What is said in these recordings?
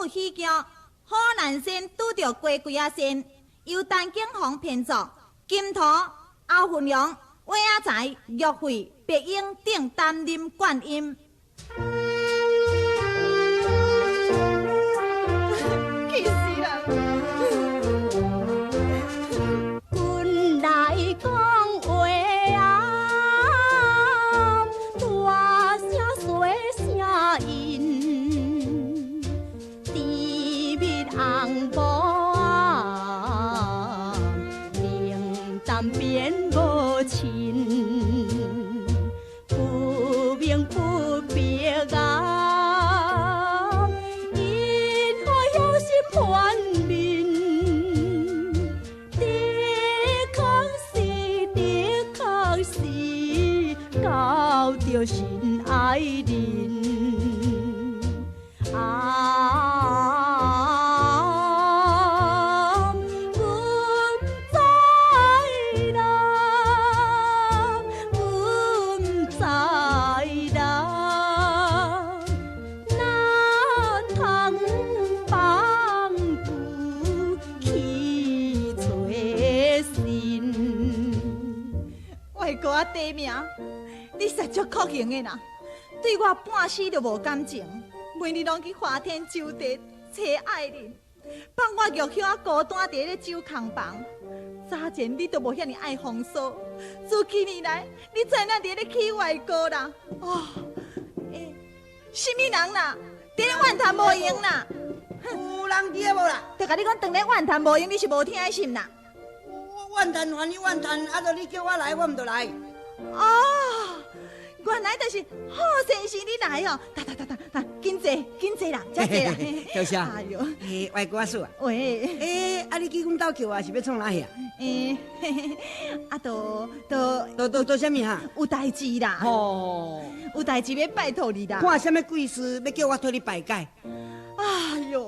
部喜剧《好男仙拄著鸡龟仔仙》，由陈景鸿编作，金图、欧云龙、魏阿才、玉慧、白英等担任灌音。气死人！君来讲话啊，大声细声音，甜蜜红布啊，冷淡变无亲，不明不白啊，因何有心幻面？的确是，的确是，交著心爱人啊！阮知啦，阮知啦，哪通放孤去揣神？外哥仔短命，你实足酷刑的啦！对我半死都无感情，每日攏去花天酒地揣爱人，放我玉香仔孤单佇咧酒空房。早前你都無遐爾愛風騷，自幾年來你知影佇咧去外國啦？哦，欸，啥物人啦？佇咧怨嘆無閒啦？有人佇無啦？就共你講，當咧怨嘆無閒，你是無聽的是毋啦？我怨嘆還你怨嘆，啊！著你叫我來，我毋就來。哦，原來就是好先生你來哦！噠噠噠噠噠，緊坐緊坐啦，遮坐啦。多謝。哎喲，欸，外哥仔嫂啊。喂。欸，啊，你去阮兜叫我是欲創哪去啊？欸，啊，都都都都都啥物哈？有代誌啦。哦。有代誌欲拜託你啦。看啥物貴事欲叫我替你排解？哎喲，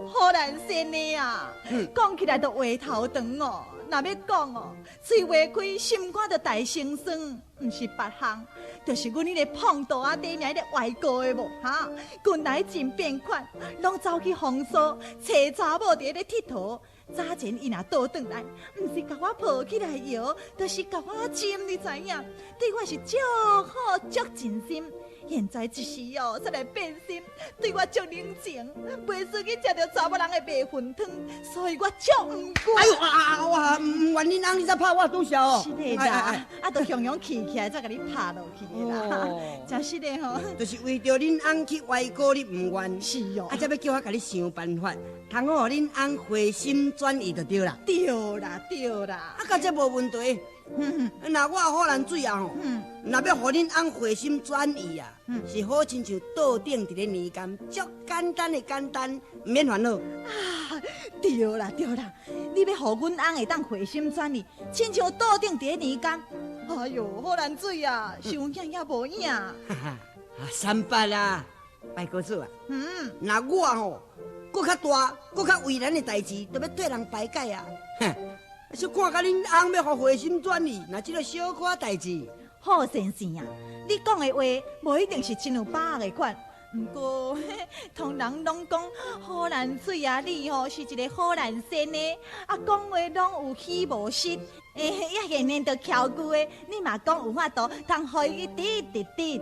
好難仙的啊！講起來都話頭長哦。若欲講哦，喙袂開，心肝就大生酸，毋是別項，就是阮彼个胖肚仔底名彼个外國的無哈？近來真變款，攏走去風騷，揣查某佇咧𨑨迌。早前伊若倒轉來，毋是共我抱起來搖，就是共我斟，你知影？對我是足好足盡心。現在一時哦，才來變心，對我足冷靜，袂輸去食著查某人的白雲湯，所以我足毋甘。哎喲啊啊！我毋願恁翁，你才拍我拄潲哦。是的啦，啊，都雄雄氣起來，才共你拍落去的啦。真實的吼。就是為著恁翁去外國，你毋願。是哦。啊，才欲叫我共你想辦法，通好予恁翁回心轉意就對啦。對啦，對啦。啊，佮這無問題。若我好難水啊吼，若欲予恁翁回心轉意啊，是好親像桌頂佇咧年柑，足簡單的簡單，毋免煩惱。啊，對啦對啦，你欲予阮翁會當回心轉意，親像桌頂佇咧年柑。哎喲，好難水啊，傷影也無影。哈哈，啊，三八啊，白哥子啊，若我吼，閣較大、閣較為難的代誌，都欲替人排解啊。小看甲恁翁欲予回心轉意，若這个小可代誌。好先生啊，你講的話無一定是真有把握的款。毋過，通人攏講好難水啊，你吼是一個好難仙的，啊，講話攏有虛無實，欸，也現現著翹句的，你嘛講有法度通予伊去滴滴滴。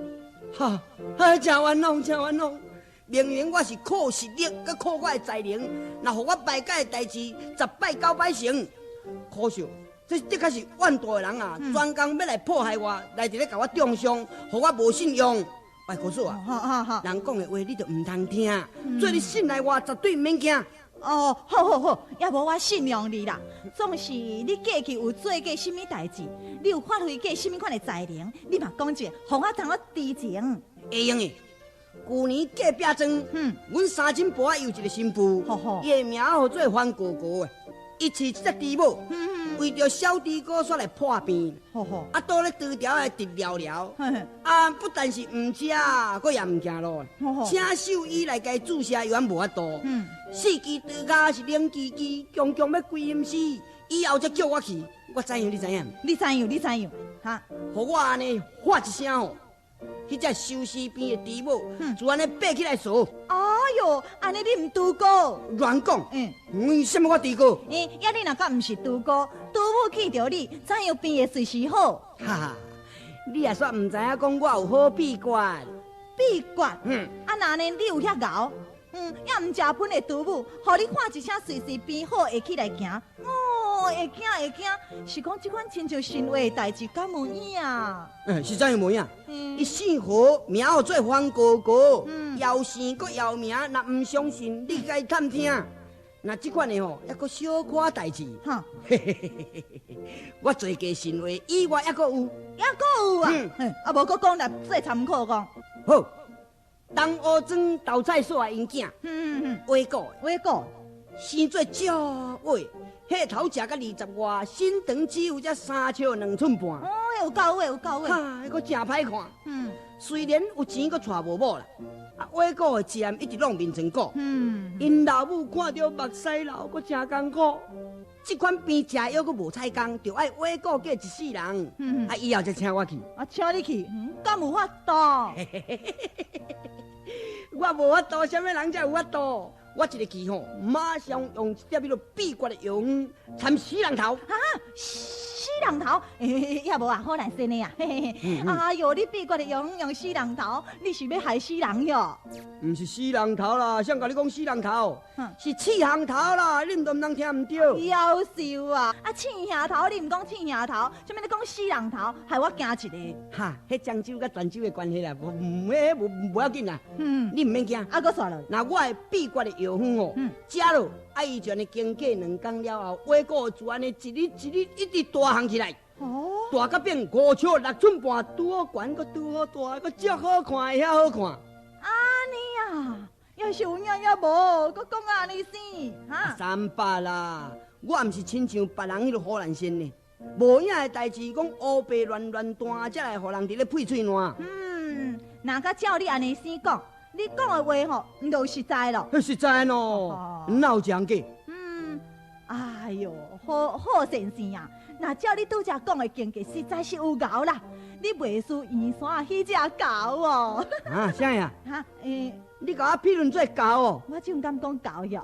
哈，啊，真冤枉，真冤枉！明明我是靠實力，閣靠我的才能，若予我排解的代誌，十擺九擺成。可惜，這的確是怨大的人啊，專工欲來迫害我，來佇咧共我中傷，予我無信用。白哥嫂啊，人講的話你就毋通聽，做你信賴我，絕對毋免驚。哦，好好好，也無我信任你啦。總是你過去有做過啥物代誌，你有發揮過啥物款的才能，你嘛講一下，予我通好知情。會用的。舊年隔壁莊，阮三親婆仔有一個新婦，伊的名號做番哥哥的。伊飼這隻豬母，為著小豬哥煞來破病，啊，倒咧刀條的直療療，啊，不但是毋食，閣也毋行路，請獸醫來共伊注射藥，無法度。四肢刀跤是冷吱吱，強強欲規陰死，以後才叫我去，我怎樣？你知影？你怎樣？你怎樣？哈？予我按呢喊一聲吼，彼隻壽司邊的豬母，就按呢爬起來趖。哎喲，按呢你毋拄哥？亂講。為什麼我豬哥？欸，呀你若敢毋是豬哥，豬母見著你，怎樣變會隨時好？哈哈，你也煞毋知影講我有好秘訣。秘訣？啊若按呢你有遐𠢕？也毋食薰的豬母，予你喊一聲隨時變好會起來行。哦，會驚會驚，是講這款親像神話的代誌，敢有影？欸，是怎樣無影？伊姓何，名號做方哥哥，又姓閣又名，若毋相信，你共伊探聽。若這款的吼，猶閣小可代誌。我做過神話以外，猶閣有，猶閣有啊？啊，無閣講來做參考講。好，東烏莊豆菜所的𪜶囝，偉哥，偉哥，生做少偉，歲頭食甲20外，身長只有才3尺2寸半。哦，有夠矮，有夠矮。哈，彼閣誠歹看。雖然有錢，閣娶無某啦。啊，偉哥的一暗一直弄眠床鼓。𪜶老母看著目屎流，閣誠艱苦。這款病食藥閣無彩工，就愛偉哥過一世人。啊，以後才請我去。啊，請你去，敢有法度？我無法度，啥物人才有法度？我一个去吼，馬上用一粒彼囉秘訣的藥方，參死人頭。啊，死人頭？欸，也無啊，好難生的啊。哎喲，你秘訣的藥方用死人頭，你是欲害死人喲？毋是死人頭啦，誰共你講死人頭？是刺項頭啦，你毋都毋通聽毋著。夭壽啊！啊，刺額頭，你毋講刺額頭，啥物你講死人頭，害我驚一个。哈，彼漳州佮泉州的關係啦，無毋彼無無要緊啦。你毋免驚。啊，閣煞落。若我的秘訣的藥方吼，食落，啊伊就按呢經過兩工了後，偉哥就按呢一日一日一直大項起來。哦。大甲變5尺6寸半，拄好懸，閣拄好大，閣足好看，會曉好看。按呢啊，猶是有影猶無？閣講按呢生，哈？三百啦，我毋是親像別人彼囉唬爛仙呢，無影的代誌，講烏白亂亂彈，才來予人佇咧屁喙瀾。若閣照你按呢生講，你講的話吼，毋就實在咯？實在喏，哪有這樣假？哎喲，好好先生啊，若照你拄才講的境界，實在是有𠢕啦。你袂輸圓山彼隻猴哦。啊，啥呀？哈，欸，你共我評論做猴哦？我就毋敢講猴喲。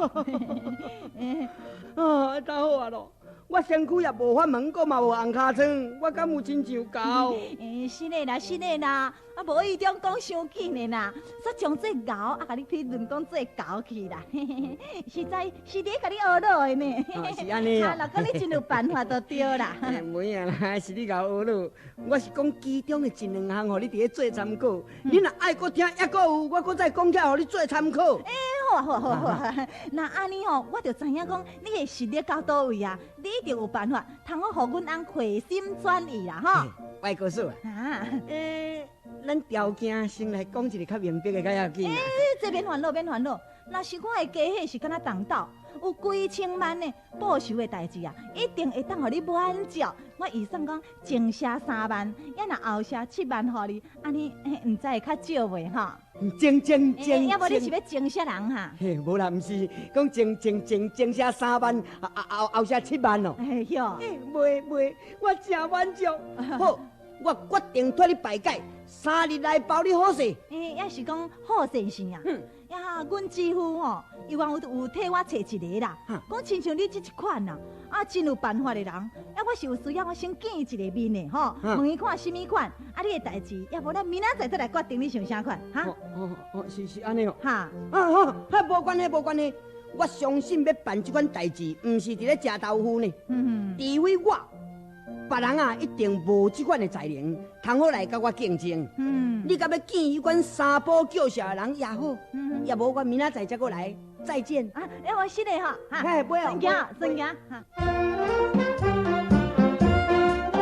啊，太好啊囉！我身軀也無法門，閣嘛無紅尻瘡，我敢有親像猴？欸，是的啦，是的啦，啊，無意中講傷緊的啦，煞將做猴啊，共你評論講做猴去啦，實在是咧共你學腦的呢。哦，是按呢哦。啊，若講你真有辦法就對啦。無影啦，是你共我學腦，我是講其中的一兩項，予你佇咧做參考。你若愛閣聽，猶閣有，我閣再講起來，予你做參考。欸，好啊，好啊，好啊，好啊。那按呢吼，我就知影講你的實力到佗位啊，你一定有辦法，通好予阮翁回心轉意啦，吼。歪哥嫂啊，啊，欸，咱條件先來講一个較明白的較要緊。欸，這免煩惱，免煩惱。若是我的家伙是敢若動斗，有幾千萬的報酬的代誌啊，一定會當予你滿足。我預算講前寫3萬，抑若後寫7萬予你，按呢毋知會較少袂吼？前前前，抑無你是欲前啥人哈？嘿，無啦，毋是講前前前前寫3萬，後後寫7萬哦。哎喲，袂袂，我誠滿足。好，我決定替你排解，3日內包你好勢。欸，抑是講好先生啊。呀，阮姊夫吼，伊原有替我揣一个啦，講親像你這一款啊，啊，真有辦法的人。啊，我是有需要，我先見伊一个面的吼，問伊看啥物款，啊，你的代誌，抑無咱明仔載再來決定你想啥款，哈？哦哦，是是按呢哦。哈。啊好，彼無關係，無關係。我相信欲辦這款代誌，毋是佇咧食豆腐呢。除非我，別人啊一定無這款的才能，通好來佮我競爭。你敢欲見彼款三寶叫數的人也好，也無我明仔載才閣來。再見。啊，欸，我是的吼，哈，嘿，不要，先行，先行，哈。